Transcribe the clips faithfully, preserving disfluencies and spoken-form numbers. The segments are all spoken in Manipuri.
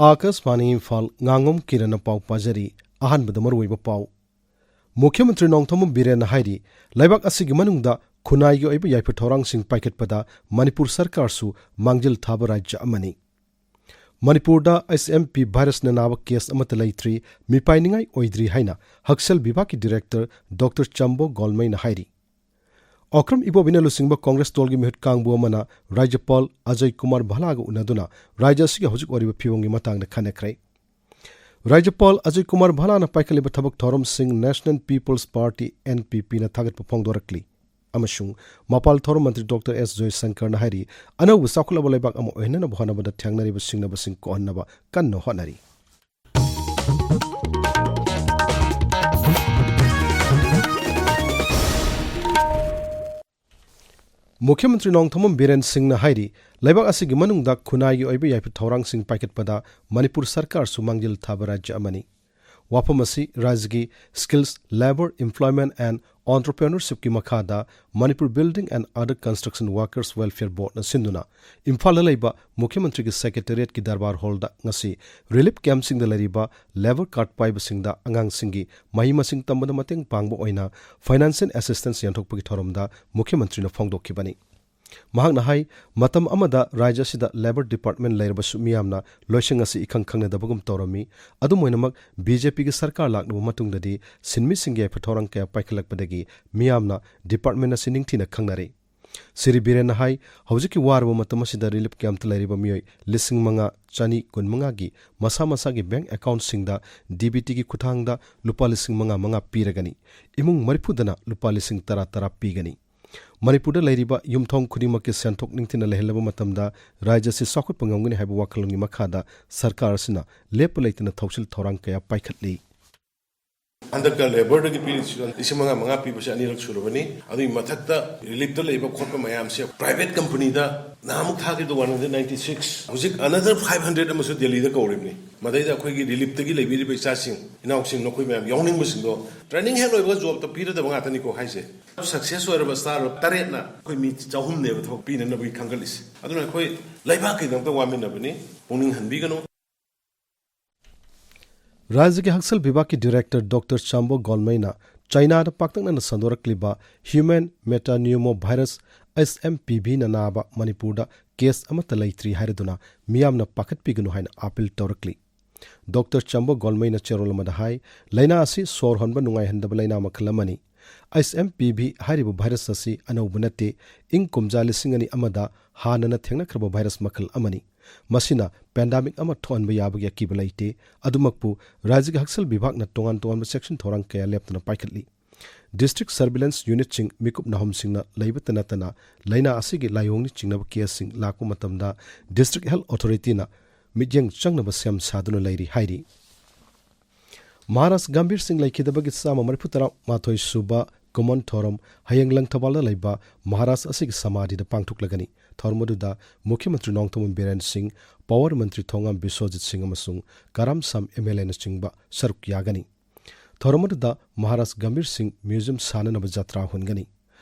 ꯑꯥꯀꯥꯁꯕꯥꯅꯤ ꯏꯝꯐꯥꯜ, ꯉꯥꯉꯣꯝ ꯀꯤꯔꯟꯅ ꯄꯥꯎ ꯄꯥꯖꯔꯤ꯫ ꯑꯍꯥꯟꯕꯗ ꯃꯔꯨꯑꯣꯏꯕ ꯄꯥꯎ꯫ ꯃꯨꯈ꯭ꯌ ꯃꯟꯇ꯭ꯔꯤ ꯅꯣꯡꯊꯣꯝꯕꯝ ꯕꯤꯔꯦꯟꯅ ꯍꯥꯏꯔꯤ, ꯂꯩꯕꯥꯛ ꯑꯁꯤꯒꯤ ꯃꯅꯨꯡꯗ ꯈꯨꯟꯅꯥꯏꯒꯤ ꯑꯣꯏꯕ ꯌꯥꯏꯐ ꯊꯧꯔꯥꯡꯁꯤꯡ ꯄꯥꯏꯈꯠꯄꯗ ꯃꯅꯤꯄꯨꯔ ꯁꯔꯀꯥꯔꯁꯨ ꯃꯥꯡꯖꯤꯜ ꯊꯥꯕ ꯔꯥꯖ꯭ꯌ ꯑꯃꯅꯤ꯫ ꯃꯅꯤꯄꯨꯔꯗ ꯑꯩꯆ ꯑꯦꯝ ꯄꯤ ꯚꯥꯏꯔꯁꯅ ꯅꯥꯕ ꯀꯦꯁ ꯑꯃꯠꯇ ꯂꯩꯇ꯭ꯔꯤ, ꯃꯤꯄꯥꯏꯅꯤꯡꯉꯥꯏ ꯑꯣꯏꯗ꯭ꯔꯤ ꯍꯥꯏꯅ ꯍꯛꯁꯦꯜ ꯕꯤꯚꯥꯒꯀꯤ ꯗꯤꯔꯦꯛꯇꯔ ꯗꯣꯛꯇꯔ ꯆꯝꯕꯣ ꯒꯣꯜꯃꯩꯅ ꯍꯥꯏꯔꯤ꯫ ꯑꯣꯀ꯭ꯔꯝ ꯏꯕꯣꯕꯤꯅ ꯂꯨꯆꯤꯡꯕ ꯀꯣꯡꯒ꯭ꯔꯦꯁ ꯗꯜꯒꯤ ꯃꯤꯍꯨꯠ ꯀꯥꯡꯕꯨ ꯑꯃꯅ ꯔꯥꯖ꯭ꯌꯄꯥꯜ ꯑꯖꯌ ꯀꯨꯃꯥꯔ ꯚꯥꯂꯥꯒ ꯎꯅꯗꯨꯅ ꯔꯥꯖ꯭ꯌ ꯑꯁꯤꯒꯤ ꯍꯧꯖꯤꯛ ꯑꯣꯏꯔꯤꯕ ꯐꯤꯕꯝꯒꯤ ꯃꯇꯥꯡꯗ ꯈꯟꯅꯈ꯭ꯔꯦ꯫ ꯔꯥꯖ꯭ꯌꯄꯥꯜ ꯑꯖꯌ ꯀꯨꯃꯥꯔ ꯚꯥꯂꯥꯅ ꯄꯥꯏꯈꯠꯂꯤꯕ ꯊꯕꯛ ꯊꯧꯔꯝꯁꯤꯡ National People's Party, N P P, ꯅ ꯊꯥꯒꯠꯄ ꯐꯣꯡꯗꯣꯔꯛꯂꯤ ꯑꯃꯁꯨꯡ ꯃꯄꯥꯜ ꯊꯧꯔꯝ ꯃꯟꯇ꯭ꯔꯤ ꯗꯣꯛꯇꯔ ꯑꯦꯁ ꯖꯣꯏꯁꯪꯀꯔꯅ ꯍꯥꯏꯔꯤ, ꯑꯅꯧꯕ ꯆꯥꯎꯈꯠꯂꯕ ꯂꯩꯕꯥꯛ ꯑꯃ ꯑꯣꯏꯍꯟꯅꯕ ꯍꯣꯠꯅꯕꯗ ꯊꯦꯡꯅꯔꯤꯕ ꯁꯤꯡꯅꯕꯁꯤꯡ ꯀꯣꯛꯍꯟꯅꯕ ꯀꯟꯅ ꯍꯣꯠꯅꯔꯤ꯫ ꯃꯨꯈ꯭ꯌ ꯃꯟꯇ꯭ꯔꯤ ꯅꯣꯡꯊꯣꯝꯕꯝ ꯕꯤꯔꯦꯟ ꯁꯤꯡꯅ ꯍꯥꯏꯔꯤ, ꯂꯩꯕꯥꯛ ꯑꯁꯤꯒꯤ ꯃꯅꯨꯡꯗ ꯈꯨꯟꯅꯥꯏꯒꯤ ꯑꯣꯏꯕ ꯌꯥꯏꯐ ꯊꯧꯔꯥꯡꯁꯤꯡ ꯄꯥꯏꯈꯠꯄꯗ ꯃꯅꯤꯄꯨꯔ ꯁꯔꯀꯥꯔꯁꯨ ꯃꯥꯡꯖꯤꯜ ꯊꯥꯕ ꯔꯥꯖ꯭ꯌ ꯑꯃꯅꯤ꯫ ꯋꯥꯐꯝ ꯑꯁꯤ ꯔꯥꯖ꯭ꯌꯒꯤ Skills, Labour, Employment and Entrepreneurshipꯀꯤ ꯃꯈꯥꯗ Manipur Building and Other Construction Workers Welfare Boardꯅ ꯁꯤꯟꯗꯨꯅ ꯏꯝꯐꯥꯜꯗ ꯂꯩꯕ ꯃꯨꯈ꯭ꯌ ꯃꯟꯇ꯭ꯔꯤꯒꯤ ꯁꯦꯀ꯭ꯔꯦꯇꯦꯔꯤꯌꯦꯠꯀꯤ ꯗꯔꯕꯥꯔ ꯍꯣꯜꯗ ꯉꯁꯤ ꯔꯤꯂꯤꯐ ꯀꯦꯝꯞꯁꯤꯡꯗ ꯂꯩꯔꯤꯕ ꯂꯦꯕꯔ ꯀꯥꯔꯗ ꯄꯥꯏꯕꯁꯤꯡꯗ ꯑꯉꯥꯡꯁꯤꯡꯒꯤ ꯃꯍꯩ ꯃꯁꯤꯡ ꯇꯝꯕꯗ ꯃꯇꯦꯡ ꯄꯥꯡꯕ ꯑꯣꯏꯅ ꯐꯥꯏꯅꯥꯟꯁꯤꯌꯦꯜ ꯑꯦꯁꯤꯁꯇꯦꯟꯁ ꯌꯦꯟꯊꯣꯛꯄꯒꯤ ꯊꯧꯔꯝꯗ ꯃꯨꯈ꯭ꯌ ꯃꯟꯇ꯭ꯔꯤꯅ ꯐꯣꯡꯗꯣꯛꯈꯤꯕꯅꯤ꯫ ꯃꯍꯥꯛꯅ ꯍꯥꯏ, ꯃꯇꯝ ꯑꯃꯗ ꯔꯥꯖ꯭ꯌ ꯑꯁꯤꯗ ꯂꯦꯕꯔ ꯗꯤꯄꯥꯔꯠꯃꯦꯟ ꯂꯩꯔꯕꯁꯨ ꯃꯤꯌꯥꯝꯅ ꯂꯣꯏꯁꯪ ꯑꯁꯤ ꯏꯈꯪ ꯈꯪꯅꯗꯕꯒꯨꯝ ꯇꯧꯔꯝꯃꯤ꯫ ꯑꯗꯨꯝ ꯑꯣꯏꯅꯃꯛ, ꯕꯤ ꯖꯦ ꯄꯤꯒꯤ ꯁꯔꯀꯥꯔ ꯂꯥꯛꯂꯕ ꯃꯇꯨꯡꯗꯗꯤ ꯁꯤꯟꯃꯤꯁꯤꯡꯒꯤ ꯌꯥꯏꯐ ꯊꯧꯔꯥꯡ ꯀꯌꯥ ꯄꯥꯏꯈꯠꯂꯛꯄꯗꯒꯤ ꯃꯤꯌꯥꯝꯅ ꯗꯤꯄꯥꯔꯠꯃꯦꯟ ꯑꯁꯤ ꯅꯤꯡꯊꯤꯅ ꯈꯪꯅꯔꯦ꯫ ꯁ꯭ꯔꯤ ꯕꯤꯔꯦꯟꯅ ꯍꯥꯏ, ꯍꯧꯖꯤꯛꯀꯤ ꯋꯥꯔꯕ ꯃꯇꯝ ꯑꯁꯤꯗ ꯔꯤꯂꯤꯐ ꯀꯦꯝꯞꯇ ꯂꯩꯔꯤꯕ ꯃꯤꯑꯣꯏ ꯂꯤꯁꯤꯡ ꯃꯉꯥ ꯆꯅꯤ ꯀꯨꯟꯃꯉꯥꯒꯤ ꯃꯁꯥ ꯃꯁꯥꯒꯤ ꯕꯦꯡꯛ ꯑꯦꯀꯥꯎꯟꯠꯁꯤꯡꯗ ꯗꯤ ꯕꯤ ꯇꯤꯒꯤ ꯈꯨꯠꯊꯥꯡꯗ ꯂꯨꯄꯥ ꯂꯤꯁꯤꯡ ꯃꯉꯥ ꯃꯉꯥ ꯄꯤꯔꯒꯅꯤ꯫ ꯏꯃꯨꯡ ꯃꯔꯤꯐꯨꯗꯅ ꯂꯨꯄꯥ ꯂꯤꯁꯤꯡ ꯇꯔꯥ ꯇꯔꯥ ꯄꯤꯒꯅꯤ꯫ ꯃꯅꯤꯄꯨꯔꯗ ꯂꯩꯔꯤꯕ ꯌꯨꯝꯊꯣꯡ ꯈꯨꯗꯤꯡꯃꯛꯀꯤ ꯁꯦꯟꯊꯣꯛ ꯅꯤꯡꯊꯤꯅ ꯂꯩꯍꯜꯂꯕ ꯃꯇꯝꯗ ꯔꯥꯖ꯭ꯌ ꯑꯁꯤ ꯆꯥꯎꯈꯠꯄ ꯉꯝꯒꯅꯤ ꯍꯥꯏꯕ ꯋꯥꯈꯜꯂꯣꯟꯒꯤ ꯃꯈꯥꯗ ꯁꯔꯀꯥꯔ ꯑꯁꯤꯅ ꯂꯦꯞꯄ ꯂꯩꯇꯅ ꯊꯧꯁꯤꯜ ꯊꯧꯔꯥꯡ ꯀꯌꯥ ꯄꯥꯏꯈꯠꯂꯤ꯫ ꯍꯟꯗꯛꯇ ꯂꯦꯕꯔꯗꯒꯤ ꯄꯤꯔꯤꯁꯤ ꯂꯤꯁꯤꯡ ꯃꯉꯥ ꯃꯉꯥ ꯄꯤꯕꯁꯦ ꯑꯅꯤꯔꯛ ꯁꯨꯔꯕꯅꯤ꯫ ꯑꯗꯨꯒꯤ ꯃꯊꯛꯇ ꯔꯤꯂꯤꯐꯇ ꯂꯩꯕ ꯈꯣꯠꯄ ꯃꯌꯥꯝꯁꯦ ꯄ꯭ꯔꯥꯏꯚꯦꯠ ꯀꯝꯄꯅꯤꯗ ꯅꯍꯥꯟꯃꯨꯛ ꯊꯥꯈꯤꯕꯗꯣ ꯋꯥꯟ ꯍꯟꯗ꯭ꯔꯦꯠ ꯅꯥꯏꯟꯇꯤ ꯁꯤꯛꯁ, ꯍꯧꯖꯤꯛ ꯑꯅꯗꯔ ꯐꯥꯏꯚ ꯍꯟꯗ꯭ꯔꯦꯠ ꯑꯃꯁꯨ ꯗꯦꯜꯂꯤꯗ ꯀꯧꯔꯤꯕꯅꯤ꯫ ꯃꯗꯩꯗ ꯑꯩꯈꯣꯏꯒꯤ ꯔꯤꯂꯤꯐꯇꯒꯤ ꯂꯩꯕꯤꯔꯤꯕ ꯏꯆꯥꯁꯤꯡ ꯏꯅꯥꯎꯁꯤꯡ ꯅꯈꯣꯏ ꯃꯌꯥꯝ ꯌꯥꯎꯅꯤꯡꯕꯁꯤꯡꯗꯣ ꯇ꯭ꯔꯦꯅꯤꯡ ꯍꯦꯛ ꯂꯣꯏꯕꯒ ꯖꯣꯕꯇ ꯄꯤꯔꯗꯕ ꯉꯥꯛꯇꯅꯤꯀꯣ ꯍꯥꯏꯁꯦ꯫ ꯁꯛꯁꯦꯁ ꯑꯣꯏꯔꯕ ꯁ꯭ꯇꯥꯔ ꯇꯔꯦꯠꯅ ꯑꯩꯈꯣꯏ ꯃꯤ ꯆꯍꯨꯝꯅꯦꯕ ꯊꯕꯛ ꯄꯤꯅꯅꯕꯒꯤ ꯈꯟꯒꯠꯂꯤꯁꯦ꯫ ꯑꯗꯨꯅ ꯑꯩꯈꯣꯏ ꯂꯩꯕꯥꯛꯀꯤꯗꯃꯛꯇ ꯋꯥꯃꯤꯟꯅꯕꯅꯤ, ꯄꯨꯛꯅꯤꯡ ꯍꯟꯕꯤꯒꯅꯨ꯫ ꯔꯥꯖ꯭ꯌꯒꯤ ꯍꯛꯁꯦꯜ ꯕꯤꯚꯥꯒꯀꯤ ꯗꯤꯔꯦꯛꯇꯔ ꯗꯣꯛꯇꯔ ꯆꯥꯝꯕꯣ ꯒꯣꯜꯃꯩꯅ ꯆꯥꯏꯅꯥꯗ ꯄꯥꯛꯇꯛꯅꯅ ꯁꯟꯗꯣꯔꯛꯂꯤꯕ human metapneumovirus, H M P V ꯅ ꯅꯥꯕ ꯃꯅꯤꯄꯨꯔꯗ ꯀꯦꯁ ꯑꯃꯠꯇ ꯂꯩꯇ꯭ꯔꯤ ꯍꯥꯏꯔꯗꯨꯅ ꯃꯤꯌꯥꯝꯅ ꯄꯥꯈꯠꯄꯤꯒꯅꯨ ꯍꯥꯏꯅ ꯑꯥꯄꯤꯜ ꯇꯧꯔꯛꯂꯤ꯫ ꯗꯣꯛꯇꯔ ꯆꯥꯝꯕꯣ ꯒꯣꯜꯃꯩꯅ ꯆꯦꯔꯣꯜ ꯑꯃꯗ ꯍꯥꯏ, ꯂꯥꯏꯅꯥ ꯑꯁꯤ ꯁꯣꯔ ꯍꯣꯟꯕ ꯅꯨꯡꯉꯥꯏꯍꯟꯗꯕ ꯂꯥꯏꯅꯥ ꯃꯈꯜ ꯑꯃꯅꯤ꯫ H M P V ꯍꯥꯏꯔꯤꯕ ꯚꯥꯏꯔꯁ ꯑꯁꯤ ꯑꯅꯧꯕ ꯅꯠꯇꯦ, ꯏꯪ ꯀꯨꯝꯖꯥ ꯂꯤꯁꯤꯡ ꯑꯅꯤ ꯑꯃꯗ ꯍꯥꯟꯅꯅ ꯊꯦꯡꯅꯈ꯭ꯔꯕ ꯚꯥꯏꯔꯁ ꯃꯈꯜ ꯑꯃꯅꯤ꯫ ꯃꯁꯤꯅ ꯄꯦꯟꯗꯥꯃꯤꯛ ꯑꯃ ꯊꯣꯛꯍꯟꯕ ꯌꯥꯕꯒꯤ ꯑꯀꯤꯕ ꯂꯩꯇꯦ꯫ ꯑꯗꯨꯃꯛꯄꯨ, ꯔꯥꯖ꯭ꯌꯒꯤ ꯍꯛꯁꯦꯜ ꯕꯤꯚꯥꯒꯅ ꯇꯣꯉꯥꯟ ꯇꯣꯉꯥꯟꯕ ꯆꯦꯛꯁꯤꯟ ꯊꯧꯔꯥꯡ ꯀꯌꯥ ꯂꯦꯞꯇꯅ ꯄꯥꯏꯈꯠꯂꯤ꯫ ꯗꯤꯁꯇ꯭ꯔꯤꯛ ꯁꯔꯚꯤꯂꯦꯟꯁ ꯌꯨꯅꯤꯠꯁꯤꯡ, ꯃꯤꯀꯨꯞ ꯅꯥꯍꯨꯝꯁꯤꯡꯅ ꯂꯩꯕꯇ ꯅꯠꯇꯅ, ꯂꯥꯏꯅꯥ ꯑꯁꯤꯒꯤ ꯂꯥꯏꯑꯣꯡꯅ ꯆꯤꯡꯅꯕ ꯀꯦꯁꯁꯤꯡ ꯂꯥꯛꯄ ꯃꯇꯝꯗ ꯗꯤꯁꯇ꯭ꯔꯤꯛ ꯍꯦꯜꯊ ꯑꯣꯊꯣꯔꯤꯇꯤꯅ ꯃꯤꯠꯌꯦꯡ ꯆꯪꯅꯕ ꯁꯦꯝ ꯁꯥꯗꯨꯅ ꯂꯩꯔꯤ ꯍꯥꯏꯔꯤ꯫ ꯃꯍꯥꯔꯥꯖ ꯒꯝꯚꯤꯔ ꯁꯤꯡ ꯂꯩꯈꯤꯗꯕꯒꯤ ꯆꯥꯝꯃ ꯃꯔꯤꯐꯨ ꯇꯔꯥ ꯃꯥꯊꯣꯏ ꯁꯨꯕ ꯀꯨꯃꯣꯟ ꯊꯧꯔꯝ ꯍꯌꯦꯡ ꯂꯪꯊꯕꯥꯜꯗ ꯂꯩꯕ ꯃꯍꯥꯔꯥꯖ ꯑꯁꯤꯒꯤ ꯁꯃꯥꯙꯤꯗ ꯄꯥꯡꯊꯣꯛꯂꯒꯅꯤ꯫ ꯊꯧꯔꯝ ꯑꯗꯨꯗ ꯃꯨꯈ꯭ꯌ ꯃꯟꯇ꯭ꯔꯤ ꯅꯣꯡꯊꯣꯝꯕꯝ ꯕꯤꯔꯦꯟ ꯁꯤꯡ, ꯄꯥꯋꯔ ꯃꯟꯇ꯭ꯔꯤ ꯊꯣꯉꯥꯝ ꯕꯤꯁ꯭ꯋꯖꯤꯠ ꯁꯤꯡ ꯑꯃꯁꯨꯡ ꯀꯔꯥꯝ ꯁꯥꯝ M L A ꯅꯆꯤꯡꯕ ꯁꯔꯨꯛ ꯌꯥꯒꯅꯤ꯫ ꯊꯧꯔꯝ ꯑꯗꯨꯗ ꯃꯍꯥꯔꯥꯖ ꯒꯝꯚꯤꯔ ꯁꯤꯡ ꯃ꯭ꯌꯨꯖꯤꯌꯝ ꯁꯥꯅꯅꯕ ꯖꯇ꯭ꯔꯥ ꯍꯣꯟꯒꯅꯤ꯫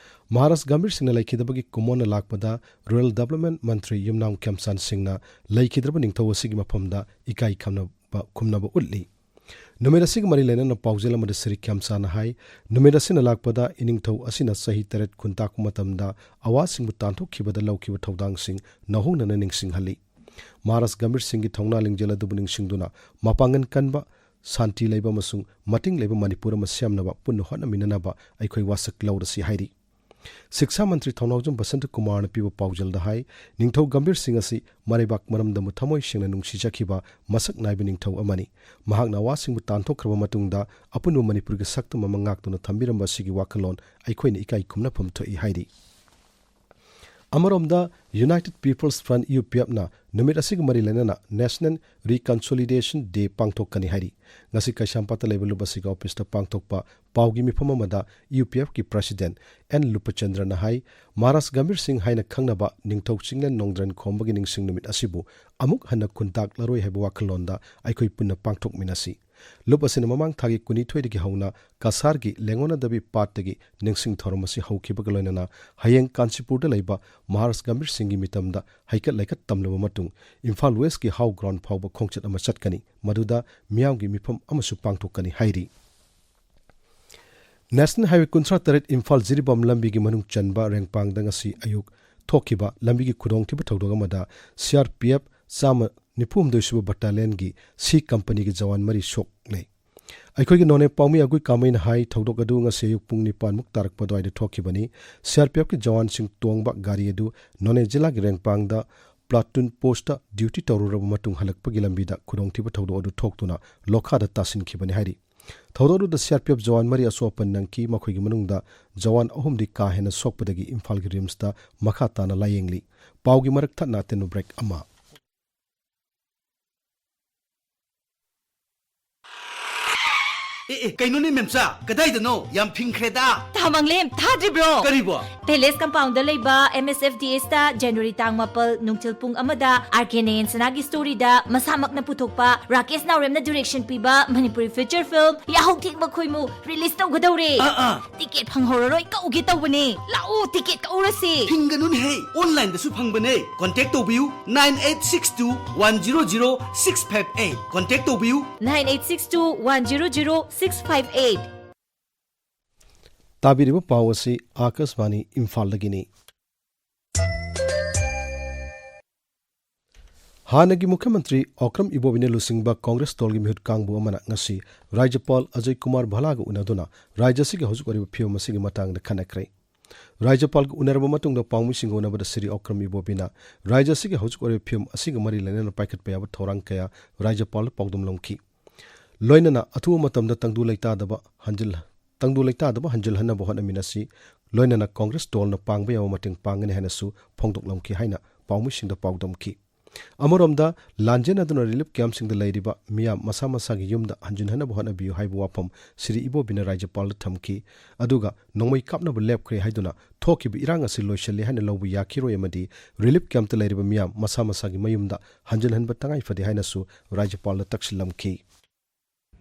ꯃꯍꯥꯔꯥꯖ ꯒꯝꯚꯤꯔ ꯁꯤꯡꯅ ꯂꯩꯈꯤꯗꯕꯒꯤ ꯀꯨꯃꯣꯟꯅ ꯂꯥꯛꯄꯗ ꯔꯨꯔꯦꯜ ꯗꯦꯕꯂꯞꯃꯦꯟ ꯃꯟꯇ꯭ꯔꯤ ꯌꯨꯝꯅꯥꯝ ꯈꯦꯝꯆꯥꯟ ꯁꯤꯡꯅ ꯂꯩꯈꯤꯗ꯭ꯔꯕ ꯅꯤꯡꯊꯧ ꯑꯁꯤꯒꯤ ꯃꯐꯝꯗ ꯏꯀꯥꯏ ꯈꯝꯅꯕ, ꯈꯨꯝꯅꯕ ꯎꯠꯂꯤ꯫ ꯅꯨꯃꯤꯠ ꯑꯁꯤꯒ ꯃꯔꯤ ꯂꯩꯅꯅ ꯄꯥꯎꯖꯦꯜ ꯑꯃꯗ ꯁ꯭ꯔꯤ ꯈꯦꯝꯆꯥꯟꯅ ꯍꯥꯏ, ꯅꯨꯃꯤꯠ ꯑꯁꯤꯅ ꯂꯥꯛꯄꯗ ꯏꯅꯤꯡꯊꯧ ꯑꯁꯤꯅ ꯆꯍꯤ ꯇꯔꯦꯠ ꯈꯨꯟꯇꯥꯛꯄ ꯃꯇꯝꯗ ꯑꯋꯥꯁꯤꯡꯕꯨ ꯇꯥꯟꯊꯣꯛꯈꯤꯕꯗ ꯂꯧꯈꯤꯕ ꯊꯧꯗꯥꯡꯁꯤꯡ ꯅꯧꯍꯧꯅꯅ ꯅꯤꯡꯁꯤꯡꯍꯜꯂꯤ꯫ ꯃꯍꯥꯔꯥꯖ ꯒꯝꯚꯤꯔ ꯁꯤꯡꯒꯤ ꯊꯧꯅꯥ ꯂꯤꯡꯖꯦꯜ ꯑꯗꯨꯕꯨ ꯅꯤꯡꯁꯤꯡꯗꯨꯅ ꯃꯄꯥꯡꯒꯜ ꯀꯟꯕ, ꯁꯥꯟꯇꯤ ꯂꯩꯕ ꯑꯃꯁꯨꯡ ꯃꯇꯤꯡ ꯂꯩꯕ ꯃꯅꯤꯄꯨꯔ ꯑꯃ ꯁꯦꯝꯅꯕ ꯄꯨꯟꯅ ꯍꯣꯠꯅꯃꯤꯟꯅꯅꯕ ꯑꯩꯈꯣꯏ ꯋꯥꯁꯛ ꯂꯧꯔꯁꯤ ꯍꯥꯏꯔꯤ꯫ ꯁꯤꯛꯁꯥ ꯃꯟꯇ꯭ꯔꯤ ꯊꯧꯅꯥꯎꯖꯝ ꯕꯁꯟꯇ ꯀꯨꯃꯥꯔꯅ ꯄꯤꯕ ꯄꯥꯎꯖꯦꯜꯗ ꯍꯥꯏ, ꯅꯤꯡꯊꯧ ꯒꯝꯚꯤꯔ ꯁꯤꯡ ꯑꯁꯤ ꯃꯔꯩꯕꯥꯛ ꯃꯔꯝꯗꯝꯕꯨ ꯊꯃꯣꯏ ꯁꯦꯡꯅ ꯅꯨꯡꯁꯤꯖꯈꯤꯕ ꯃꯁꯛ ꯅꯥꯏꯕ ꯅꯤꯡꯊꯧ ꯑꯃꯅꯤ꯫ ꯃꯍꯥꯛꯅ ꯑꯋꯥꯁꯤꯡꯕꯨ ꯇꯥꯟꯊꯣꯛꯈ꯭ꯔꯕ ꯃꯇꯨꯡꯗ ꯑꯄꯨꯟꯕ ꯃꯅꯤꯄꯨꯔꯒꯤ ꯁꯛꯇꯝ ꯑꯃ ꯉꯥꯛꯇꯨꯅ ꯊꯝꯕꯤꯔꯝꯕ ꯑꯁꯤꯒꯤ ꯋꯥꯈꯜꯂꯣꯟ ꯑꯩꯈꯣꯏꯅ ꯏꯀꯥꯏ ꯈꯨꯝꯅꯐꯝ ꯊꯣꯛꯏ ꯍꯥꯏꯔꯤ꯫ ꯑꯃꯔꯣꯝꯗ, United People's Front, U P F ꯅ ꯅꯨꯃꯤꯠ ꯑꯁꯤꯒ ꯃꯔꯤ ꯂꯩꯅꯅ National Reconciliation Day ꯄꯥꯡꯊꯣꯛꯀꯅꯤ ꯍꯥꯏꯔꯤ꯫ ꯉꯁꯤ ꯀꯩꯁꯥꯝꯄꯥꯠꯇ ꯂꯩꯕ ꯂꯨꯞ ꯑꯁꯤꯒꯤ ꯑꯣꯐꯤꯁꯇ ꯄꯥꯡꯊꯣꯛꯄ ꯄꯥꯎꯒꯤ ꯃꯤꯐꯝ ꯑꯃꯗ U P F ꯀꯤ President N ꯂꯨꯄꯆꯟꯗ꯭ꯔꯅ ꯍꯥꯏ, ꯃꯍꯥꯔꯥꯖ ꯒꯝꯚꯤꯔ ꯁꯤꯡ ꯍꯥꯏꯅ ꯈꯪꯅꯕ ꯅꯤꯡꯊꯧ ꯆꯤꯡꯂꯦꯟ ꯅꯣꯡꯗ꯭ꯔꯦꯟ ꯈꯣꯝꯕꯒꯤ ꯅꯤꯡꯁꯤꯡ ꯅꯨꯃꯤꯠ ꯑꯁꯤꯕꯨ ꯑꯃꯨꯛ ꯍꯟꯅ ꯈꯨꯟꯇꯥꯛꯂꯔꯣꯏ ꯍꯥꯏꯕ ꯋꯥꯈꯜꯂꯣꯟꯗ ꯑꯩꯈꯣꯏ ꯄꯨꯟꯅ ꯄꯥꯡꯊꯣꯛꯃꯤꯟꯅꯁꯤ꯫ ꯂꯨꯞ ꯑꯁꯤꯅ ꯃꯃꯥꯡ ꯊꯥꯒꯤ ꯀꯨꯟꯅꯤꯊꯣꯏꯗꯒꯤ ꯍꯧꯅ ꯀꯁꯥꯔꯒꯤ ꯂꯦꯡꯉꯣꯅꯗꯕꯤ ꯄꯥꯠꯇꯒꯤ ꯅꯤꯡꯁꯤꯡ ꯊꯧꯔꯝ ꯑꯁꯤ ꯍꯧꯈꯤꯕꯒ ꯂꯣꯏꯅꯅ ꯍꯌꯦꯡ ꯀꯥꯟꯆꯤꯄꯨꯔꯗ ꯂꯩꯕ ꯃꯍꯥꯔꯥꯖ ꯒꯝꯚꯤꯔ ꯁꯤꯡꯒꯤ ꯃꯤꯇꯝꯗ ꯍꯩꯀꯠ ꯂꯩꯀꯠ ꯇꯝꯂꯕ ꯃꯇꯨꯡ ꯏꯝꯐꯥꯜ ꯋꯦꯁꯀꯤ ꯍꯥꯎ ꯒ꯭ꯔꯥꯎꯟ ꯐꯥꯎꯕ ꯈꯣꯡꯆꯠ ꯑꯃ ꯆꯠꯀꯅꯤ, ꯃꯗꯨꯗ ꯃꯤꯌꯥꯝꯒꯤ ꯃꯤꯐꯝ ꯑꯃꯁꯨ ꯄꯥꯡꯊꯣꯛꯀꯅꯤ ꯍꯥꯏꯔꯤ꯫ ꯅꯦꯁꯅꯦꯜ ꯍꯥꯏꯋꯦ ꯀꯨꯟꯊ꯭ꯔꯥ ꯇꯔꯦꯠ ꯏꯝꯐꯥꯜ ꯖꯤꯔꯤꯕꯥꯝ ꯂꯝꯕꯤꯒꯤ ꯃꯅꯨꯡ ꯆꯟꯕ ꯔꯦꯡꯄꯥꯡꯗ ꯉꯁꯤ ꯑꯌꯨꯛ ꯊꯣꯛꯈꯤꯕ ꯂꯝꯕꯤꯒꯤ ꯈꯨꯗꯣꯡꯊꯤꯕ ꯊꯧꯗꯣꯛ ꯑꯃꯗ ꯁꯤ ꯑꯥꯔ ꯄꯤ ꯑꯦꯐ ꯆꯥꯝꯃ ꯅꯤꯐꯨ ꯍꯨꯝꯗꯣꯏ ꯁꯨꯕ ꯕꯠꯇꯥꯂꯤꯌꯟꯒꯤ ꯁꯤ ꯀꯝꯄꯅꯤꯒꯤ ꯖꯋꯥꯟ ꯃꯔꯤ ꯁꯣꯛꯂꯦ꯫ ꯑꯩꯈꯣꯏꯒꯤ ꯅꯣꯅꯦ ꯄꯥꯎꯃꯤ ꯑꯒꯨꯏ ꯀꯥꯃꯩꯅ ꯍꯥꯏ, ꯊꯧꯗꯣꯛ ꯑꯗꯨ ꯉꯁꯤ ꯑꯌꯨꯛ ꯄꯨꯡ ꯅꯤꯄꯥꯟ ꯃꯨꯛ ꯇꯥꯔꯛꯄ ꯑꯗꯨꯋꯥꯏꯗ ꯊꯣꯛꯈꯤꯕꯅꯤ꯫ ꯁꯤ ꯑꯥꯔ ꯄꯤ ꯑꯦꯐꯀꯤ ꯖꯋꯥꯟꯁꯤꯡ ꯇꯣꯡꯕ ꯒꯥꯔꯤ ꯑꯗꯨ ꯅꯣꯅꯦ ꯖꯤꯂꯥꯒꯤ ꯔꯦꯡꯄꯥꯡꯗ ꯄ꯭ꯂꯥꯇꯨꯟ ꯄꯣꯁꯇ ꯗ꯭ꯌꯨꯇꯤ ꯇꯧꯔꯨꯔꯕ ꯃꯇꯨꯡ ꯍꯜꯂꯛꯄꯒꯤ ꯂꯝꯕꯤꯗ ꯈꯨꯗꯣꯡꯊꯤꯕ ꯊꯧꯗꯣꯛ ꯑꯗꯨ ꯊꯣꯛꯇꯨꯅ ꯂꯣꯈꯥꯗ ꯇꯥꯁꯤꯟꯈꯤꯕꯅꯤ ꯍꯥꯏꯔꯤ꯫ ꯊꯧꯗꯣꯛ ꯑꯗꯨꯗ C R P F Jawan ꯃꯔꯤ ꯑꯁꯣꯛ ꯑꯄꯟ ꯅꯪꯈꯤ, ꯃꯈꯣꯏꯒꯤ ꯃꯅꯨꯡꯗ ꯖꯋꯥꯟ ꯑꯍꯨꯝꯗꯤ ꯀꯥ ꯍꯦꯟꯅ ꯁꯣꯛꯄꯗꯒꯤ ꯏꯝꯐꯥꯜꯒꯤ ꯔꯤꯝꯁꯇ ꯃꯈꯥ ꯇꯥꯅ ꯂꯥꯌꯦꯡꯂꯤ꯫ ꯄꯥꯎꯒꯤ ꯃꯔꯛ ꯊꯠꯅ ꯑꯇꯦꯟꯕ ꯕ꯭ꯔꯦꯛ ꯑꯃ꯫ ꯑꯦ, ꯑꯦ, ꯀꯩꯅꯣꯅꯦ ꯃꯦꯝꯆꯥ? ꯀꯗꯥꯏꯗꯅꯣ? ꯌꯥꯝ ꯐꯤꯡꯈ꯭ꯔꯦꯗ꯫ ꯇꯥ ꯃꯪꯂꯦꯝ, ꯊꯥꯗ꯭ꯔꯤꯕ꯭ꯔꯣ? ꯀꯔꯤꯕꯣ? ꯄꯦꯂꯦꯁ ꯀꯝꯄꯥꯎꯟꯗ ꯂꯩꯕ ꯑꯦꯝ ꯑꯦꯁ ꯑꯦꯐ ꯗꯤ ꯑꯦꯁꯇ ꯖꯅꯋꯥꯔꯤ ꯇꯥꯡ ꯃꯥꯄꯜ ꯅꯨꯡꯊꯤꯜ ꯄꯨꯡ ꯑꯃꯗ ꯑꯥꯔ ꯀꯦ ꯅꯌꯟ ꯁꯅꯥꯒꯤ ꯁ꯭ꯇꯣꯔꯤꯗ ꯃꯁꯥꯃꯛꯅ ꯄꯨꯊꯣꯛꯄ ꯔꯥꯀꯦꯁ ꯅꯥꯎꯔꯦꯝꯅ ꯗꯤꯔꯦꯛꯁꯟ ꯄꯤꯕ ꯃꯅꯤꯄꯨꯔꯤ ꯐꯤꯆꯔ ꯐꯤꯜꯝ ꯌꯥꯍꯧ ꯊꯦꯡꯕ ꯈꯣꯏꯃꯨ ꯔꯤꯂꯤꯁ ꯇꯧꯒꯗꯧꯔꯦ꯫ ꯑꯥ, ꯑꯥ꯫ ꯇꯤꯀꯦꯠ ꯐꯪꯍꯧꯔꯔꯣꯏ, ꯀꯛꯎꯒꯦ ꯇꯧꯕꯅꯦ꯫ ꯂꯥꯛꯑꯣ, ꯇꯤꯀꯦꯠ ꯀꯛꯎꯔꯁꯦ꯫ ꯐꯤꯡꯒꯅꯨꯅꯦꯍꯦ, ꯑꯣꯟꯂꯥꯏꯟꯗꯁꯨ ꯐꯪꯕꯅꯦ꯫ ꯀꯣꯟꯇꯦꯛ ꯇꯧꯕꯤꯌꯨ, nine eight six two one zero zero six five eight. Contact ꯇꯧꯕꯤꯌꯨ꯫ Nine eight six two one zero zero six five eight. ꯇꯥꯕꯤꯔꯤꯕ ꯄꯥꯎ ꯑꯁꯤ ꯑꯥꯀꯥꯁꯕꯥꯅꯤ ꯏꯝꯐꯥꯜꯗꯒꯤꯅꯤ꯫ ꯍꯥꯟꯅꯒꯤ ꯃꯨꯈ꯭ꯌ ꯃꯟꯇ꯭ꯔꯤ ꯑꯣꯀ꯭ꯔꯝ ꯏꯕꯣꯕꯤꯅ ꯂꯨꯆꯤꯡꯕ ꯀꯣꯡꯒ꯭ꯔꯦꯁ ꯗꯜꯒꯤ ꯃꯤꯍꯨꯠ ꯀꯥꯡꯕꯨ ꯑꯃꯅ ꯉꯁꯤ ꯔꯥꯖ꯭ꯌꯄꯥꯜ ꯑꯖꯌ ꯀꯨꯃꯥꯔ ꯚꯜꯂꯥꯒ ꯎꯅꯗꯨꯅ ꯔꯥꯖ꯭ꯌ ꯑꯁꯤꯒꯤ ꯍꯧꯖꯤꯛ ꯑꯣꯏꯔꯤꯕ ꯐꯤꯕꯝ ꯑꯁꯤꯒꯤ ꯃꯇꯥꯡꯗ ꯈꯟꯅꯈ꯭ꯔꯦ꯫ ꯔꯥꯖ꯭ꯌꯄꯥꯜꯒ ꯎꯅꯔꯕ ꯃꯇꯨꯡꯗ ꯄꯥꯎꯃꯤꯁꯤꯡꯒ ꯎꯅꯕꯗ ꯁ꯭ꯔꯤ ꯑꯣꯀ꯭ꯔꯝ ꯏꯕꯣꯕꯤꯅ ꯔꯥꯖ꯭ꯌ ꯑꯁꯤꯒꯤ ꯍꯧꯖꯤꯛ ꯑꯣꯏꯔꯤꯕ ꯐꯤꯕꯝ ꯑꯁꯤꯒ ꯃꯔꯤ ꯂꯩꯅꯅ ꯄꯥꯏꯈꯠꯄ ꯌꯥꯕ ꯊꯧꯔꯥꯡ ꯀꯌꯥ ꯔꯥꯖ꯭ꯌꯄꯥꯜꯗ ꯄꯥꯎꯗꯝꯂꯝꯈꯤ꯫ ꯂꯣꯏꯅꯅ ꯑꯊꯨꯕ ꯃꯇꯝꯗ ꯇꯪꯗꯨ ꯂꯩꯇꯥꯗꯕ ꯍꯟꯖꯤꯜ-, ꯇꯪꯗꯨ ꯂꯩꯇꯥꯗꯕ ꯍꯟꯖꯤꯜꯍꯟꯅꯕ ꯍꯣꯠꯅꯃꯤꯟꯅꯁꯤ꯫ ꯂꯣꯏꯅꯅ ꯀꯣꯡꯒ꯭ꯔꯦꯁ ꯗꯜꯅ ꯄꯥꯡꯕ ꯌꯥꯕ ꯃꯇꯦꯡ ꯄꯥꯡꯒꯅꯤ ꯍꯥꯏꯅꯁꯨ ꯐꯣꯡꯗꯣꯛꯂꯝꯈꯤ ꯍꯥꯏꯅ ꯄꯥꯎꯃꯤꯁꯤꯡꯗ ꯄꯥꯎꯗꯝꯈꯤ꯫ ꯑꯃꯔꯣꯝꯗ, ꯂꯥꯟꯖꯦꯟꯅꯗꯨꯅ ꯔꯤꯂꯤꯐ ꯀꯦꯝꯞꯁꯤꯡꯗ ꯂꯩꯔꯤꯕ ꯃꯤꯌꯥꯝ ꯃꯁꯥ ꯃꯁꯥꯒꯤ ꯌꯨꯝꯗ ꯍꯟꯖꯤꯟꯍꯟꯅꯕ ꯍꯣꯠꯅꯕꯤꯌꯨ ꯍꯥꯏꯕ ꯋꯥꯐꯝ ꯁ꯭ꯔꯤ ꯏꯕꯣꯕꯤꯅ ꯔꯥꯖ꯭ꯌꯄꯥꯜꯗ ꯊꯝꯈꯤ꯫ ꯑꯗꯨꯒ ꯅꯣꯡꯃꯩ ꯀꯥꯞꯅꯕ ꯂꯦꯞꯈ꯭ꯔꯦ ꯍꯥꯏꯗꯨꯅ ꯊꯣꯛꯈꯤꯕ ꯏꯔꯥꯡ ꯑꯁꯤ ꯂꯣꯏꯁꯤꯜꯂꯦ ꯍꯥꯏꯅ ꯂꯧꯕ ꯌꯥꯈꯤꯔꯣꯏ ꯑꯃꯗꯤ ꯔꯤꯂꯤꯐ ꯀꯦꯝꯞꯇ ꯂꯩꯔꯤꯕ ꯃꯤꯌꯥꯝ ꯃꯁꯥ ꯃꯁꯥꯒꯤ ꯃꯌꯨꯝꯗ ꯍꯟꯖꯤꯟꯍꯟꯕ ꯇꯉꯥꯏ ꯐꯗꯦ ꯍꯥꯏꯅꯁꯨ ꯔꯥꯖ꯭ꯌꯄꯥꯜꯗ ꯇꯛꯁꯤꯜꯂꯝꯈꯤ꯫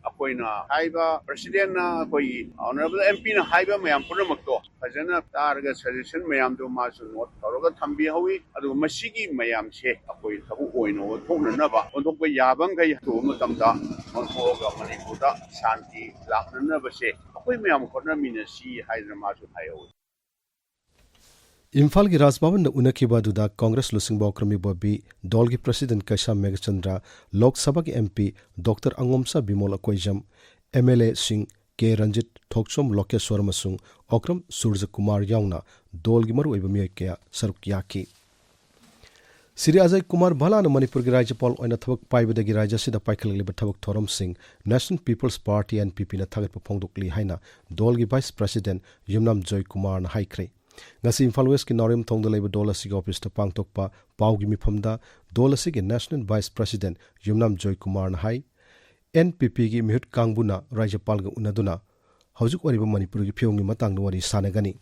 ꯑꯩꯈꯣꯏꯅ ꯍꯥꯏꯕ, ꯄ꯭ꯔꯁꯤꯗꯦꯟꯅ, ꯑꯩꯈꯣꯏꯒꯤ ꯑꯣꯅꯔꯦꯕꯜ ꯑꯦꯝ ꯄꯤꯅ ꯍꯥꯏꯕ ꯃꯌꯥꯝ ꯄꯨꯝꯅꯃꯛꯇꯣ ꯐꯖꯅ ꯇꯥꯔꯒ, ꯁꯖꯦꯁꯟ ꯃꯌꯥꯝꯗꯣ ꯃꯥꯁꯨ ꯅꯣꯠ ꯇꯧꯔꯒ ꯊꯝꯕꯤꯍꯧꯋꯤ꯫ ꯑꯗꯨꯒ ꯃꯁꯤꯒꯤ ꯃꯌꯥꯝꯁꯦ ꯑꯩꯈꯣꯏ ꯊꯕꯛ ꯑꯣꯏꯅ ꯑꯣꯟꯊꯣꯛꯅꯅꯕ, ꯑꯣꯟꯊꯣꯛꯄ ꯌꯥꯕ ꯃꯈꯩ ꯑꯊꯨꯕ ꯃꯇꯝꯗ ꯑꯣꯟꯊꯣꯛꯑꯒ ꯃꯅꯤꯄꯨꯔꯗ ꯁꯥꯟꯇꯤ ꯂꯥꯛꯅꯅꯕꯁꯦ ꯑꯩꯈꯣꯏ ꯃꯌꯥꯝ ꯍꯣꯠꯅꯃꯤꯟꯅꯁꯤ ꯍꯥꯏꯗꯅ ꯃꯥꯁꯨ ꯍꯥꯏꯍꯧꯋꯤ꯫ ꯏꯝꯐꯥꯜꯒꯤ ꯔꯥꯖ ꯚꯕꯟꯗ ꯎꯅꯈꯤꯕ ꯑꯗꯨꯗ ꯀꯣꯡꯒ꯭ꯔꯦꯁ ꯂꯨꯆꯤꯡꯕ ꯑꯣꯀ꯭ꯔꯝ ꯏꯕꯣꯕꯤ, ꯗꯣꯜꯒꯤ ꯄ꯭ꯔꯁꯤꯗꯦꯟ ꯀꯩꯁꯥꯝ ꯃꯦꯘꯆꯟꯗ꯭ꯔ, ꯂꯣꯛ ꯁꯚꯥꯒꯤ M P doctor Angomcha Bimol Akoijam, M L ꯑꯦꯁꯤꯡ ꯀꯦ ꯔꯟꯖꯤꯠ, ꯊꯣꯛꯆꯣꯝ ꯂꯣꯀꯦꯁ꯭ꯋꯔ ꯑꯃꯁꯨꯡ ꯑꯣꯀ꯭ꯔꯝ ꯁꯨꯔꯖ ꯀꯨꯃꯥꯔ ꯌꯥꯎꯅ ꯗꯣꯜꯒꯤ ꯃꯔꯨꯑꯣꯏꯕ ꯃꯤꯑꯣꯏ ꯀꯌꯥ ꯁꯔꯨꯛ ꯌꯥꯈꯤ꯫ ꯁ꯭ꯔꯤ ꯑꯖꯌ ꯀꯨꯃꯥꯔ ꯚꯜꯂꯥꯅ ꯃꯅꯤꯄꯨꯔꯒꯤ ꯔꯥꯖ꯭ꯌꯄꯥꯜ ꯑꯣꯏꯅ ꯊꯕꯛ ꯄꯥꯏꯕꯗꯒꯤ ꯔꯥꯖ꯭ꯌ ꯑꯁꯤꯗ ꯄꯥꯏꯈꯠꯂꯛꯂꯤꯕ ꯊꯕꯛ ꯊꯧꯔꯝꯁꯤꯡ National People's Party, N P P, ꯅ ꯊꯥꯒꯠꯄ ꯐꯣꯡꯗꯣꯛꯂꯤ ꯍꯥꯏꯅ ꯗꯣꯜꯒꯤ ꯚꯥꯏꯁ ꯄ꯭ꯔꯁꯤꯗꯦꯟ ꯌꯨꯝꯅꯥꯝ ꯖꯣꯏ ꯀꯨꯃꯥꯔꯅ ꯍꯥꯏꯈ꯭ꯔꯦ꯫ ꯉꯁꯤ ꯏꯝꯐꯥꯜ ꯋꯦꯁꯀꯤ ꯅꯥꯎꯔꯦꯝꯊꯣꯡꯗ ꯂꯩꯕ ꯗꯣꯜ ꯑꯁꯤꯒꯤ ꯑꯣꯐꯤꯁꯇ ꯄꯥꯡꯊꯣꯛꯄ ꯄꯥꯎꯒꯤ ꯃꯤꯐꯝꯗ ꯗꯣꯜ ꯑꯁꯤꯒꯤ ꯅꯦꯁꯅꯦꯜ ꯚꯥꯏꯁ ꯄ꯭ꯔꯁꯤꯗꯦꯟ ꯌꯨꯝꯅꯥꯝ ꯖꯣꯏ ꯀꯨꯃꯥꯔꯅ ꯍꯥꯏ, ꯑꯦꯟ ꯄꯤ ꯄꯤꯒꯤ ꯃꯤꯍꯨꯠ ꯀꯥꯡꯕꯨꯅ ꯔꯥꯖ꯭ꯌꯄꯥꯜꯒ ꯎꯅꯗꯨꯅ ꯍꯧꯖꯤꯛ ꯑꯣꯏꯔꯤꯕ ꯃꯅꯤꯄꯨꯔꯒꯤ ꯐꯤꯕꯝꯒꯤ ꯃꯇꯥꯡꯗ ꯋꯥꯔꯤ ꯁꯥꯟꯅꯒꯅꯤ꯫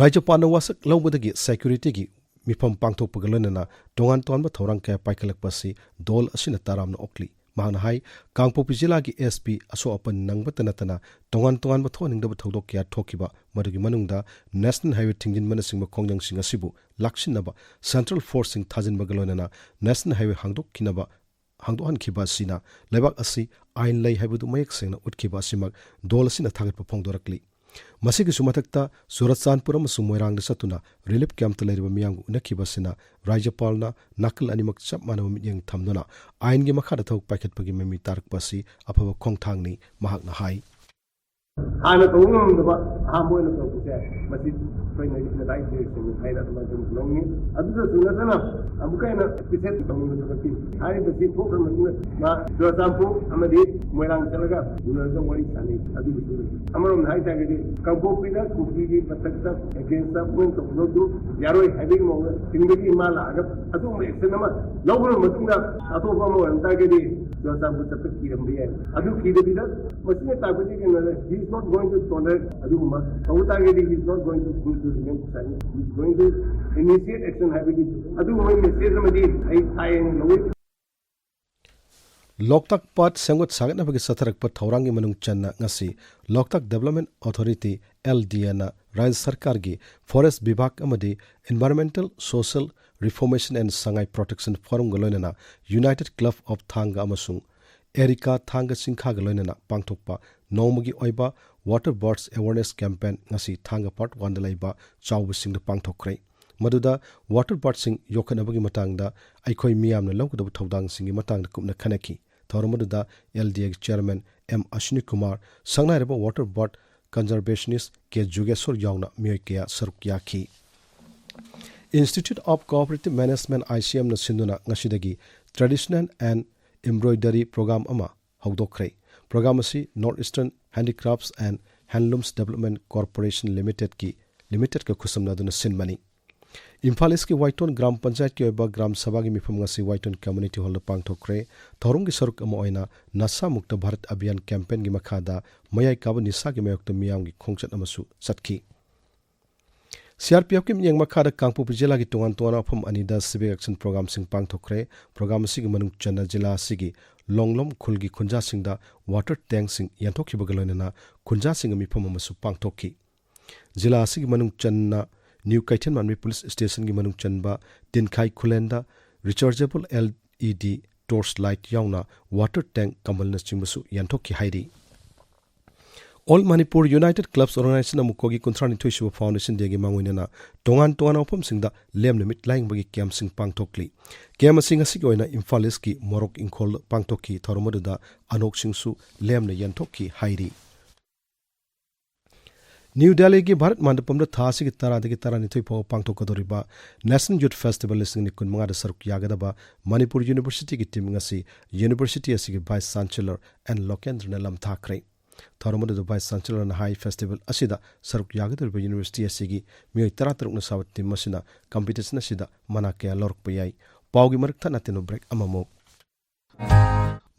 ꯔꯥꯖ꯭ꯌꯄꯥꯜꯅ ꯋꯥꯁꯛ ꯂꯧꯕꯗꯒꯤ ꯁꯦꯀ꯭ꯌꯨꯔꯤꯇꯤꯒꯤ ꯃꯤꯐꯝ ꯄꯥꯡꯊꯣꯛꯄꯒ ꯂꯣꯏꯅꯅ ꯇꯣꯉꯥꯟ ꯇꯣꯉꯥꯟꯕ ꯊꯧꯔꯥꯡ ꯀꯌꯥ ꯄꯥꯏꯈꯠꯂꯛꯄ ꯑꯁꯤ ꯗꯣꯜ ꯑꯁꯤꯅ ꯇꯔꯥꯝꯅ ꯑꯣꯛꯂꯤ꯫ ꯃꯍꯥꯛꯅ ꯍꯥꯏ, ꯀꯥꯡꯄꯣꯛꯄꯤ ꯖꯤꯂꯥꯒꯤ ꯑꯦꯁ ꯄꯤ ꯑꯁꯣꯛ ꯑꯄꯟ ꯅꯪꯕꯇ ꯅꯠꯇꯅ ꯇꯣꯉꯥꯟ ꯇꯣꯉꯥꯟꯕ ꯊꯣꯛꯍꯟꯅꯤꯡꯗꯕ ꯊꯧꯗꯣꯛ ꯀꯌꯥ ꯊꯣꯛꯈꯤꯕ, ꯃꯗꯨꯒꯤ ꯃꯅꯨꯡꯗ ꯅꯦꯁꯅꯦꯜ ꯍꯥꯏꯋꯦ ꯊꯤꯡꯖꯤꯟꯕꯅꯆꯤꯡꯕ ꯈꯣꯡꯖꯪꯁꯤꯡ ꯑꯁꯤꯕꯨ ꯂꯥꯛꯁꯤꯟꯅꯕ ꯁꯦꯟꯇ꯭ꯔꯦꯜ ꯐꯣꯔꯁꯁꯤꯡ ꯊꯥꯖꯤꯟꯕꯒ ꯂꯣꯏꯅꯅ ꯅꯦꯁꯅꯦꯜ ꯍꯥꯏꯋꯦ ꯍꯥꯡꯗꯣꯛꯈꯤꯅꯕ, ꯍꯥꯡꯗꯣꯛꯍꯟꯈꯤꯕ ꯑꯁꯤꯅ ꯂꯩꯕꯥꯛ ꯑꯁꯤ ꯑꯥꯏꯟ ꯂꯩ ꯍꯥꯏꯕꯗꯨ ꯃꯌꯦꯛ ꯁꯦꯡꯅ ꯎꯠꯈꯤꯕ ꯑꯁꯤꯃꯛ ꯗꯣꯜ ꯑꯁꯤꯅ ꯊꯥꯒꯠꯄ ꯐꯣꯡꯗꯣꯔꯛꯂꯤ꯫ ꯃꯁꯤꯒꯤꯁꯨ ꯃꯊꯛꯇ ꯆꯨꯔꯆꯥꯟꯄꯨꯔ ꯑꯃꯁꯨꯡ ꯃꯣꯏꯔꯥꯡꯗ ꯆꯠꯇꯨꯅ ꯔꯤꯂꯤꯐ ꯀꯦꯝꯞꯇ ꯂꯩꯔꯤꯕ ꯃꯤꯌꯥꯝꯒ ꯎꯅꯈꯤꯕ ꯑꯁꯤꯅ ꯔꯥꯖ꯭ꯌꯄꯥꯜꯅ ꯅꯥꯀꯜ ꯑꯅꯤꯃꯛ ꯆꯞ ꯃꯥꯟꯅꯕ ꯃꯤꯠꯌꯦꯡ ꯊꯝꯗꯨꯅ ꯑꯥꯏꯟꯒꯤ ꯃꯈꯥꯗ ꯊꯕꯛ ꯄꯥꯏꯈꯠꯄꯒꯤ ꯃꯃꯤ ꯇꯥꯔꯛꯄ ꯑꯁꯤ ꯑꯐꯕ ꯈꯣꯡꯊꯥꯡꯅꯤ, ꯃꯍꯥꯛꯅ ꯍꯥꯏ꯫ ꯍꯥꯟꯅ ꯇꯧꯕ ꯉꯝꯗꯕ ꯑꯍꯥꯟꯕ ꯑꯣꯏꯅ ꯇꯧꯔꯛꯄꯁꯦ, ꯃꯁꯤ ꯑꯩꯈꯣꯏꯅ ꯏꯟꯗꯤꯌꯥꯒꯤ ꯗꯤꯔꯦꯛꯁꯟꯅꯤ ꯍꯥꯏꯅ ꯑꯗꯨꯃꯥꯏꯅ ꯑꯗꯨꯝ ꯂꯧꯅꯤ꯫ ꯑꯗꯨꯗꯁꯨ ꯅꯠꯇꯅ ꯑꯃꯨꯛꯀ ꯍꯦꯟꯅ ꯑꯦꯄ꯭ꯔꯤꯁꯤꯌꯦꯠ ꯇꯧꯅꯤꯡꯕ ꯊꯕꯛꯇꯤ ꯍꯥꯏꯔꯤꯕꯁꯤ ꯊꯣꯛꯈ꯭ꯔ ꯃꯇꯨꯡꯗ ꯃꯥ ꯆꯨꯔꯆꯥꯟꯄꯨꯔ ꯑꯃꯗꯤ ꯃꯣꯏꯔꯥꯡ ꯆꯠꯂꯒ ꯎꯅꯔꯒ ꯋꯥꯔꯤ ꯁꯥꯟꯅꯩ꯫ ꯑꯗꯨꯒꯤꯁꯨ ꯂꯩ꯫ ꯑꯃꯔꯣꯝꯗ ꯍꯥꯏ ꯇꯥꯔꯒꯗꯤ ꯀꯥꯡꯄꯣꯛꯄꯤꯗ ꯀꯨꯀꯤꯒꯤ ꯃꯊꯛꯇ ꯑꯦꯒꯦꯟꯁꯇ ꯃꯣꯏꯅ ꯇꯧꯕꯗꯧꯗꯨ ꯌꯥꯔꯣꯏ ꯍꯥꯏꯕꯒꯤ ꯃꯑꯣꯡꯗ ꯊꯤꯡꯕꯒꯤ ꯃꯥ ꯂꯥꯛꯑꯒ ꯑꯗꯨꯒꯨꯝꯕ ꯑꯦꯛꯁꯟ ꯑꯃ ꯂꯧꯈ꯭ꯔꯕ ꯃꯇꯨꯡꯗ ꯑꯇꯣꯞꯄ ꯑꯃ ꯑꯣꯏꯔꯝ ꯇꯥꯔꯒꯗꯤ ꯆꯨꯔꯆꯥꯟꯄꯨꯔ ꯆꯠꯄ ꯀꯤꯔꯝꯕ ꯌꯥꯏ꯫ ꯑꯗꯨ ꯀꯤꯗꯕꯤꯗ ꯃꯁꯤꯅ ꯇꯥꯛꯄꯗꯤ ꯀꯩꯅꯣꯗ, he is not going to tolerate ꯑꯗꯨꯒꯨꯝꯕ ꯇꯧꯕ ꯇꯥꯔꯒꯗꯤ he is not going to, going to remain silent, he is going to initiate action ꯍꯥꯏꯕꯒꯤ ꯑꯗꯨꯒꯨꯝꯕ ꯃꯦꯁꯦꯖ ꯑꯃꯗꯤ ꯑꯩ ꯊꯥꯏ ꯍꯥꯏꯅ ꯂꯧꯏ꯫ ꯂꯣꯛꯇꯥꯛ ꯄꯥꯠ ꯁꯦꯝꯒꯠ ꯁꯥꯒꯠꯅꯕꯒꯤ ꯆꯠꯊꯔꯛꯄ ꯊꯧꯔꯥꯡꯒꯤ ꯃꯅꯨꯡ ꯆꯟꯅ ꯉꯁꯤ ꯂꯣꯛꯇꯥꯛ Development Authority, L D A ꯅ ꯔꯥꯖ꯭ꯌ ꯁꯔꯀꯥꯔꯒꯤ Forest ꯕꯤꯚꯥꯒ ꯑꯃꯗꯤ Environmental Social Reformation and Sangai Protection Forum ꯒ ꯂꯣꯏꯅꯅ United Club of ꯊꯥꯡꯒ ꯑꯃꯁꯨꯡ ꯑꯦꯔꯤꯀꯥ ꯊꯥꯡꯒ ꯆꯤꯡꯈꯥꯒ ꯂꯣꯏꯅꯅ ꯄꯥꯡꯊꯣꯛꯄ ꯅꯣꯡꯃꯒꯤ ꯑꯣꯏꯕ Water Birds Awareness Campaign ꯉꯁꯤ ꯊꯥꯡꯒ Part One ꯗ ꯂꯩꯕ ꯆꯥꯎꯕꯁꯤꯡꯗ ꯄꯥꯡꯊꯣꯛꯈ꯭ꯔꯦ꯫ ꯃꯗꯨꯗ water bird ꯁꯤꯡ ꯌꯣꯛꯈꯠꯅꯕꯒꯤ ꯃꯇꯥꯡꯗ ꯑꯩꯈꯣꯏ ꯃꯤꯌꯥꯝꯅ ꯂꯧꯒꯗꯕ ꯊꯧꯗꯥꯡꯁꯤꯡꯒꯤ ꯃꯇꯥꯡꯗ ꯀꯨꯞꯅ ꯈꯟꯅꯈꯤ꯫ ꯊꯧꯔꯝ ꯑꯗꯨꯗ L D A ꯒꯤ Chairman M ꯑꯁ꯭ꯋꯤꯅꯤ ꯀꯨꯃꯥꯔ, ꯁꯛꯅꯥꯏꯔꯕ water bird conservationist ꯀꯦ ꯖꯨꯒꯦꯁ꯭ꯋꯔ ꯌꯥꯎꯅ ꯃꯤꯑꯣꯏ ꯀꯌꯥ ꯁꯔꯨꯛ ꯌꯥꯈꯤ꯫ Institute of Cooperative Management, I C M ꯅ ꯁꯤꯟꯗꯨꯅ ꯉꯁꯤꯗꯒꯤ Traditional and Embroidery Program ꯑꯃ ꯍꯧꯗꯣꯛꯈ꯭ꯔꯦ꯫ Program ꯑꯁꯤ North Eastern Handicrafts and Handlooms Development Corporation Limited ꯀꯤ, Limited ꯀ ꯈꯨꯠꯁꯝꯅꯗꯨꯅ ꯁꯤꯟꯕꯅꯤ꯫ ꯏꯝꯐꯥꯜ ꯏꯁꯀꯤ ꯋꯥꯏꯇꯣꯟ ꯒ꯭ꯔꯥꯝ ꯄꯟꯆꯥꯌꯠꯀꯤ ꯑꯣꯏꯕ ꯒ꯭ꯔꯥꯝ ꯁꯚꯥꯒꯤ ꯃꯤꯐꯝ ꯉꯁꯤ ꯋꯥꯏꯇꯣꯟ Community Hall ꯗ ꯄꯥꯡꯊꯣꯛꯈ꯭ꯔꯦ꯫ ꯊꯧꯔꯝꯒꯤ ꯁꯔꯨꯛ ꯑꯃ ꯑꯣꯏꯅ ꯅꯁꯥ ꯃꯨꯛꯇ ꯚꯥꯔꯠ ꯑꯚꯤꯌꯥꯟ campaign ꯒꯤ ꯃꯈꯥꯗ ꯃꯌꯥꯏ ꯀꯥꯕ ꯅꯤꯁꯥꯒꯤ ꯃꯥꯌꯣꯛꯇ ꯃꯤꯌꯥꯝꯒꯤ ꯈꯣꯡꯆꯠ ꯑꯃꯁꯨ ꯆꯠꯈꯤ꯫ C R P F ꯀꯤ ꯃꯤꯠꯌꯦꯡ ꯃꯈꯥꯗ ꯀꯥꯡꯄꯣꯛꯄꯤ ꯖꯤꯂꯥꯒꯤ ꯇꯣꯉꯥꯟ ꯇꯣꯉꯥꯟꯕ ꯃꯐꯝ ꯑꯅꯤꯗ civic action program ꯁꯤꯡ ꯄꯥꯡꯊꯣꯛꯈ꯭ꯔꯦ꯫ Program ꯑꯁꯤꯒꯤ ꯃꯅꯨꯡ ꯆꯟꯅ ꯖꯤꯂꯥ ꯑꯁꯤꯒꯤ ꯂꯣꯡꯂꯣꯝ ꯈꯨꯜꯒꯤ ꯈꯨꯟꯖꯥꯁꯤꯡꯗ water tank ꯁꯤꯡ ꯌꯦꯟꯊꯣꯛꯈꯤꯕꯒ ꯂꯣꯏꯅꯅ ꯈꯨꯟꯖꯥꯁꯤꯡꯒ ꯃꯤꯐꯝ ꯑꯃꯁꯨ ꯄꯥꯡꯊꯣꯛꯈꯤ꯫ ꯖꯤꯂꯥ ꯑꯁꯤꯒꯤ ꯃꯅꯨꯡ ꯆꯟꯅ ꯅ꯭ꯌꯨ ꯀꯩꯊꯦꯜꯃꯥꯟꯕꯤ police station ꯒꯤ ꯃꯅꯨꯡ ꯆꯟꯕ ꯇꯤꯟꯈꯥꯏ ꯈꯨꯂꯦꯟꯗ rechargeable L E D torch light ꯌꯥꯎꯅ water tank ꯀꯝꯕꯜꯅꯆꯤꯡꯕꯁꯨ ꯌꯦꯟꯊꯣꯛꯈꯤ ꯍꯥꯏꯔꯤ꯫ All Manipur United Clubs Organization, ꯑꯃꯨꯛꯀꯣꯒꯤ ꯀꯨꯟꯊ꯭ꯔꯥ ꯅꯤꯊꯣꯏ ꯁꯨꯕ Foundation Day ꯒꯤ ꯃꯥꯡꯑꯣꯏꯅꯅ ꯇꯣꯉꯥꯟ ꯇꯣꯉꯥꯟꯕ ꯃꯐꯝꯁꯤꯡꯗ ꯂꯦꯝꯅ ꯃꯤꯠ ꯂꯥꯌꯦꯡꯕꯒꯤ camp ꯁꯤꯡ ꯄꯥꯡꯊꯣꯛꯂꯤ꯫ Camp ꯑꯁꯤ ꯉꯁꯤꯒꯤ ꯑꯣꯏꯅ ꯏꯝꯐꯥꯜ ꯏꯁꯀꯤ ꯃꯣꯔꯣꯛ ꯏꯪꯈꯣꯜꯗ ꯄꯥꯡꯊꯣꯛꯈꯤ꯫ ꯊꯧꯔꯝ ꯑꯗꯨꯗ ꯑꯅꯣꯛꯁꯤꯡꯁꯨ ꯂꯦꯝꯅ ꯌꯦꯟꯊꯣꯛꯈꯤ ꯍꯥꯏꯔꯤ꯫ ꯅ꯭ꯌꯨ ꯗꯦꯜꯂꯤꯒꯤ ꯚꯥꯔꯠ ꯃꯟꯗꯄꯝꯗ ꯊꯥ ꯑꯁꯤꯒꯤ ꯇꯔꯥꯗꯒꯤ ꯇꯔꯥꯅꯤꯊꯣꯏ ꯐꯥꯎꯕ ꯄꯥꯡꯊꯣꯛꯀꯗꯧꯔꯤꯕ National Youth Festival ꯂꯤꯁꯤꯡ ꯑꯅꯤ ꯀꯨꯟꯃꯉꯥꯗ ꯁꯔꯨꯛ ꯌꯥꯒꯗꯕ ꯃꯅꯤꯄꯨꯔ University ꯒꯤ team ꯉꯁꯤ university ꯑꯁꯤꯒꯤ Vice Chancellor N ꯂꯣꯀꯦꯟꯗ꯭ꯔꯅ ꯂꯝꯊꯥꯈ꯭ꯔꯦ꯫ ꯊꯧꯔꯝ ꯑꯗꯨꯗ Vice Chancellor ꯅ ꯍꯥꯏ, festival ꯑꯁꯤꯗ ꯁꯔꯨꯛ ꯌꯥꯒꯗꯧꯔꯤꯕ university ꯑꯁꯤꯒꯤ ꯃꯤꯑꯣꯏ ꯇꯔꯥꯇꯔꯨꯛꯅ ꯁꯥꯕ team ꯑꯁꯤꯅ competition ꯑꯁꯤꯗ ꯃꯅꯥ ꯀꯌꯥ ꯂꯧꯔꯛꯄ ꯌꯥꯏ꯫ ꯄꯥꯎꯒꯤ ꯃꯔꯛ ꯊꯠꯅ ꯇꯤꯟꯕ break ꯑꯃꯃꯨꯛ꯫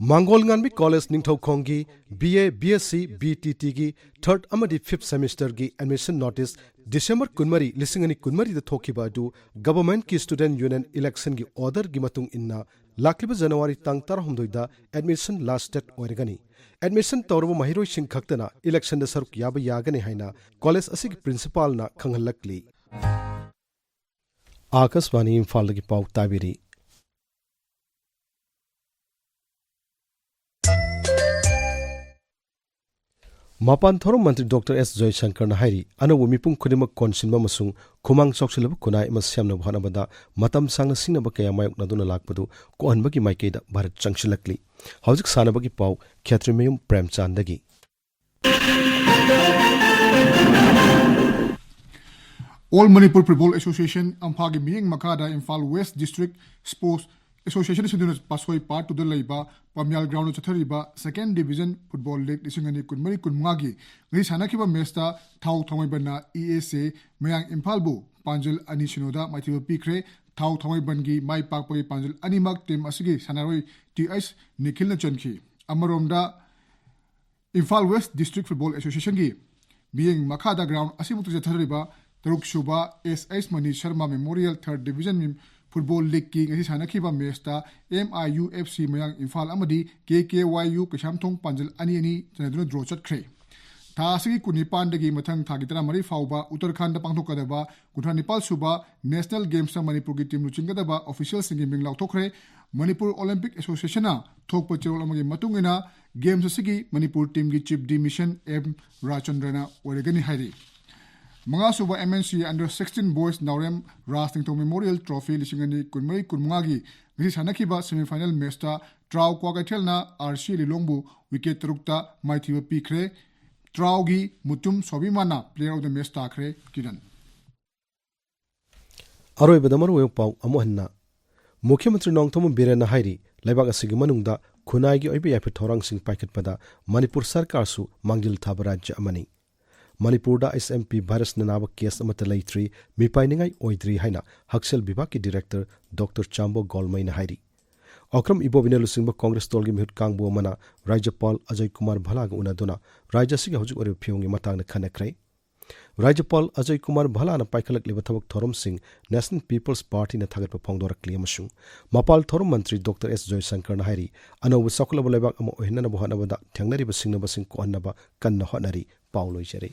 ꯃꯥꯡꯒꯣꯜ ꯉꯥꯟꯕꯤ college ꯅꯤꯡꯊꯧꯈꯣꯡꯒꯤ B A, B S C, B T T ꯒꯤ third ꯑꯃꯗꯤ fifth semesterꯒꯤ admission notice December ꯀꯨꯟꯃꯔꯤ, ꯂꯤꯁꯤꯡ ꯑꯅꯤ ꯀꯨꯟꯃꯔꯤꯗ ꯊꯣꯛꯈꯤꯕ ꯑꯗꯨ Governmentꯀꯤ Student Union electionꯒꯤ orderꯒꯤ ꯃꯇꯨꯡ ꯏꯟꯅ ꯂꯥꯛꯂꯤꯕ January ꯇꯥꯡ ꯇꯔꯥꯍꯨꯝꯗꯣꯏꯗ admission last date ꯑꯣꯏꯔꯒꯅꯤ꯫ Admission ꯇꯧꯔꯕ ꯃꯍꯩꯔꯣꯏꯁꯤꯡ ꯈꯛꯇꯅ electionꯗ ꯁꯔꯨꯛ ꯌꯥꯕ ꯌꯥꯒꯅꯤ ꯍꯥꯏꯅ ꯀꯣꯂꯦꯖ ꯑꯁꯤꯒꯤ principalꯅ ꯈꯪꯍꯜꯂꯛꯂꯤ꯫ ꯑꯥꯀꯥꯁꯕꯥꯅꯤ ꯏꯝꯐꯥꯜꯗꯒꯤ ꯄꯥꯎ ꯇꯥꯕꯤꯔꯤ꯫ ꯃꯄꯥꯟ ꯊꯧꯔꯝ ꯃꯟꯇ꯭ꯔꯤ ꯗꯣꯛꯇꯔ ꯑꯦꯁ ꯖꯌꯁꯪꯀꯔꯅ ꯍꯥꯏꯔꯤ, ꯑꯅꯧꯕ ꯃꯤꯄꯨꯝ ꯈꯨꯗꯤꯡꯃꯛ ꯀꯣꯟꯁꯤꯟꯕ ꯑꯃꯁꯨꯡ ꯈꯨꯃꯥꯡ ꯆꯥꯎꯁꯤꯜꯂꯕ ꯈꯨꯟꯅꯥꯏ ꯑꯃ ꯁꯦꯝꯅꯕ ꯍꯣꯠꯅꯕꯗ ꯃꯇꯝ ꯁꯥꯡꯅ ꯁꯤꯡꯅꯕ ꯀꯌꯥ ꯃꯥꯌꯣꯛꯅꯗꯨꯅ ꯂꯥꯛꯄꯗꯨ ꯀꯣꯛꯍꯟꯕꯒꯤ ꯃꯥꯏꯀꯩꯗ ꯚꯥꯔꯠ ꯆꯪꯁꯤꯜꯂꯛꯂꯤ꯫ ꯍꯧꯖꯤꯛ ꯁꯥꯟꯅꯕꯒꯤ ꯄꯥꯎ, ꯈꯦꯇ꯭ꯔꯤꯃꯌꯨꯝ ꯄ꯭ꯔꯦꯝꯆꯥꯟꯗꯒꯤ꯫ All Manipur Football Association, ꯑꯝꯐꯥꯒꯤ ꯃꯤꯠꯌꯦꯡ ꯃꯈꯥꯗ Imphal West District Sports Association ꯁꯤꯟꯗꯨꯅ ꯄꯥꯠꯁꯣꯏ Part Twoꯗ ꯂꯩꯕ ꯄꯥꯝꯌꯥꯜ groundꯗ ꯆꯠꯊꯔꯤꯕ Second Division Football League ꯂꯤꯁꯤꯡ ꯑꯅꯤ ꯀꯨꯟꯃꯔꯤ ꯀꯨꯟꯃꯉꯥꯒꯤ ꯉꯁꯤ ꯁꯥꯟꯅꯈꯤꯕ matchꯇ ꯊꯥꯎ ꯊꯥꯡꯃꯩꯕꯟꯅ ESA ꯃꯌꯥꯡ ꯏꯝꯐꯥꯜꯕꯨ ꯄꯥꯟꯖꯜ ꯑꯅꯤ ꯁꯤꯅꯣꯗ ꯃꯥꯏꯊꯤꯕ ꯄꯤꯈ꯭ꯔꯦ꯫ ꯊꯥꯎ ꯊꯥꯡꯃꯩꯕꯟꯒꯤ ꯃꯥꯏ ꯄꯥꯛꯄꯒꯤ ꯄꯥꯟꯖꯜ ꯑꯅꯤꯃꯛ team ꯑꯁꯤꯒꯤ ꯁꯥꯟꯅꯔꯣꯏ T H ꯅꯤꯈꯤꯜꯅ ꯆꯟꯈꯤ꯫ ꯑꯃꯔꯣꯝꯗ, ꯏꯝꯐꯥꯜ West District Football Associationꯒꯤ ꯃꯤꯠꯌꯦꯡ ꯃꯈꯥꯗ ground ꯑꯁꯤꯃꯛꯇ ꯆꯠꯊꯔꯤꯕ ꯇꯔꯨꯛ ꯁꯨꯕ S H Mani Sharma Memorial Third Division Football Leagueꯀꯤ ꯉꯁꯤ ꯁꯥꯟꯅꯈꯤꯕ matchꯇ M I U F C ꯃꯌꯥꯡ ꯏꯝꯐꯥꯜ ꯑꯃꯗꯤ K K Y U Keishamthong ꯄꯥꯟꯖꯜ ꯑꯅꯤ ꯑꯅꯤ ꯆꯟꯅꯗꯨꯅ draw ꯆꯠꯈ꯭ꯔꯦ꯫ ꯊꯥ ꯑꯁꯤꯒꯤ ꯀꯨꯟꯅꯤꯄꯥꯟꯗꯒꯤ ꯃꯊꯪ ꯊꯥꯒꯤ ꯇꯔꯥꯃꯔꯤ ꯐꯥꯎꯕ ꯎꯠꯇꯔꯈꯟꯗ ꯄꯥꯡꯊꯣꯛꯀꯗꯕ ꯀꯨꯟꯊ꯭ꯔꯥ ꯅꯤꯄꯥꯜ ꯁꯨꯕ National Gamesꯇ ꯃꯅꯤꯄꯨꯔꯒꯤ team ꯂꯨꯆꯤꯡꯒꯗꯕ officialꯁꯤꯡꯒꯤ ꯃꯤꯡ ꯂꯥꯎꯊꯣꯛꯈ꯭ꯔꯦ꯫ ꯃꯅꯤꯄꯨꯔ Olympic Associationꯅ ꯊꯣꯛꯄ ꯆꯦꯔꯣꯜ ꯑꯃꯒꯤ ꯃꯇꯨꯡ ꯏꯟꯅ, Games ꯑꯁꯤꯒꯤ Manipur teamꯒꯤ Chief de Mission M ꯔꯥꯆꯟꯗ꯭ꯔꯅ ꯑꯣꯏꯔꯒꯅꯤ ꯍꯥꯏꯔꯤ꯫ ꯃꯉꯥꯁꯨꯕ M N C Under Sixteen Boys ꯅꯥꯎꯔꯦꯝ ꯔꯥꯖ ꯅꯤꯡꯊꯧ Memorial Trophy ꯂꯤꯁꯤꯡ ꯑꯅꯤ ꯀꯨꯟꯃꯔꯤ ꯀꯨꯟꯃꯉꯥꯒꯤ ꯉꯁꯤ ꯁꯥꯟꯅꯈꯤꯕ semi final matchꯇ ꯇ꯭ꯔꯥꯎ ꯀ꯭ꯋꯥꯀꯩꯊꯦꯜꯅ R C ꯂꯤꯂꯣꯡꯕꯨ wicket ꯇꯔꯨꯛꯇ ꯃꯥꯏꯊꯤꯕ ꯄꯤꯈ꯭ꯔꯦ꯫ ꯇ꯭ꯔꯥꯎꯒꯤ Mutum ꯁ꯭ꯋꯥꯚꯤꯃꯥꯟꯅ player of the match ꯇꯥꯈ꯭ꯔꯦ꯫ ꯀꯤꯔꯟ꯫ ꯑꯔꯣꯏꯕꯗ ꯃꯔꯨꯑꯣꯏꯕ ꯄꯥꯎ ꯑꯃꯨꯛ ꯍꯟꯅ꯫ ꯃꯨꯈ꯭ꯌ ꯃꯟꯇ꯭ꯔꯤ ꯅꯣꯡꯊꯣꯝꯕꯝ ꯕꯤꯔꯦꯟꯅ ꯍꯥꯏꯔꯤ, ꯂꯩꯕꯥꯛ ꯑꯁꯤꯒꯤ ꯃꯅꯨꯡꯗ ꯈꯨꯟꯅꯥꯏꯒꯤ ꯑꯣꯏꯕ ꯌꯥꯏꯐ ꯊꯧꯔꯥꯡꯁꯤꯡ ꯄꯥꯏꯈꯠꯄꯗ ꯃꯅꯤꯄꯨꯔ ꯁꯔꯀꯥꯔꯁꯨ ꯃꯥꯡꯖꯤꯜ ꯊꯥꯕ ꯔꯥꯖ꯭ꯌ ꯑꯃꯅꯤ꯫ ꯃꯅꯤꯄꯨꯔꯗ H M P virusꯅ ꯅꯥꯕ case ꯑꯃꯠꯇ ꯂꯩꯇ꯭ꯔꯤ, ꯃꯤꯄꯥꯏꯅꯤꯡꯉꯥꯏ ꯑꯣꯏꯗ꯭ꯔꯤ ꯍꯥꯏꯅ ꯍꯛꯁꯦꯜ ꯕꯤꯚꯥꯒꯀꯤ director Doctor ꯆꯥꯝꯕꯣ ꯒꯣꯜꯃꯩꯅ ꯍꯥꯏꯔꯤ꯫ ꯑꯣꯀ꯭ꯔꯝ ꯏꯕꯣꯕꯤꯅ ꯂꯨꯆꯤꯡꯕ ꯀꯣꯡꯒ꯭ꯔꯦꯁ ꯗꯜꯒꯤ ꯃꯤꯍꯨꯠ ꯀꯥꯡꯕꯨ ꯑꯃꯅ ꯔꯥꯖ꯭ꯌꯄꯥꯜ ꯑꯖꯌ ꯀꯨꯃꯥꯔ ꯚꯜꯂꯥꯒ ꯎꯅꯗꯨꯅ ꯔꯥꯖ꯭ꯌ ꯑꯁꯤꯒꯤ ꯍꯧꯖꯤꯛ ꯑꯣꯏꯔꯤꯕ ꯐꯤꯕꯝꯒꯤ ꯃꯇꯥꯡꯗ ꯈꯟꯅꯈ꯭ꯔꯦ꯫ ꯔꯥꯖ꯭ꯌꯄꯥꯜ ꯑꯖꯌ ꯀꯨꯃꯥꯔ ꯚꯜꯂꯥꯅ ꯄꯥꯏꯈꯠꯂꯛꯂꯤꯕ ꯊꯕꯛ ꯊꯧꯔꯝꯁꯤꯡ National People's Partyꯅ ꯊꯥꯒꯠꯄ ꯐꯣꯡꯗꯣꯔꯛꯂꯤ ꯑꯃꯁꯨꯡ ꯃꯄꯥꯜ ꯊꯧꯔꯝ ꯃꯟꯇ꯭ꯔꯤ ꯗꯣꯛꯇꯔ ꯑꯦꯁ ꯖꯌꯁꯪꯀꯔꯅ ꯍꯥꯏꯔꯤ, ꯑꯅꯧꯕ ꯆꯥꯎꯈꯠꯂꯕ ꯂꯩꯕꯥꯛ ꯑꯃ ꯑꯣꯏꯍꯟꯅꯅꯕ ꯍꯣꯠꯅꯕꯗ ꯊꯦꯡꯅꯔꯤꯕ ꯁꯤꯡꯅꯕꯁꯤꯡ ꯀꯣꯛꯍꯟꯅꯕ ꯀꯟꯅ ꯍꯣꯠꯅꯔꯤ꯫ ꯄꯥꯎ ꯂꯣꯏꯖꯔꯦ꯫